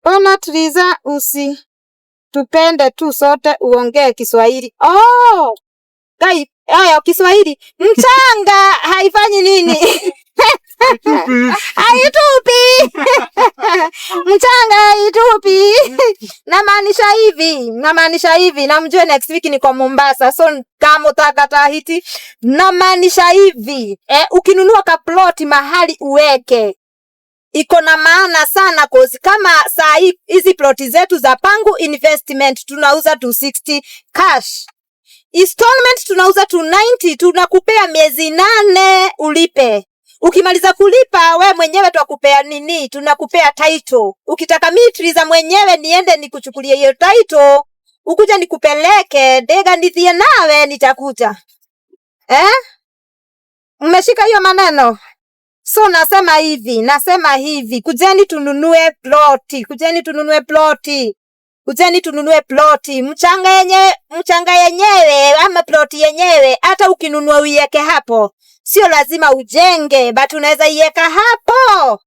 Mbona Triza usi tupende tu sote uongee Kiswahili? Oh, Kai, haya Kiswahili. Mchanga haifanyi nini? Haitupi. Mchanga haitupi. Namaanisha hivi, namaanisha hivi, na mjue next week niko Mombasa, so kama utaka Tahiti, namaanisha hivi, eh, ukinunua kaploti mahali uweke iko na maana sana, 'cause kama saa hii hizi ploti zetu za Pangu Investment tunauza 260 cash, installment tunauza 290, tunakupea miezi 8 ulipe. Ukimaliza kulipa we mwenyewe twakupea nini? Tunakupea title. Ukitaka mi Triza mwenyewe niende nikuchukulie hiyo title, ukuja nikupeleke ndega nithie nawe, nitakuja. Eh? Mmeshika hiyo maneno? So nasema hivi, nasema hivi, kujeni tununue ploti, kujeni tununue ploti, kujeni tununue ploti. Mchanga yenyewe ama ploti yenyewe, hata ukinunua uiweke hapo, sio lazima ujenge, but unaweza iweka hapo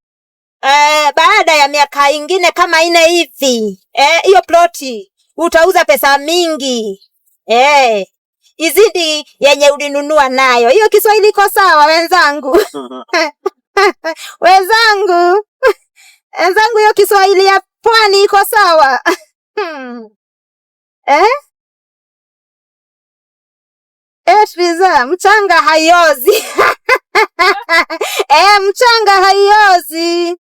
baada ya miaka ingine kama 4 hivi, hiyo ploti utauza pesa mingi, izidi yenye ulinunua nayo. Hiyo Kiswahili iko sawa wenzangu? Wenzangu, wenzangu, hiyo Kiswahili ya pwani iko sawa? Eh? Eh, Triza, mchanga haiozi. Eh, mchanga haiozi.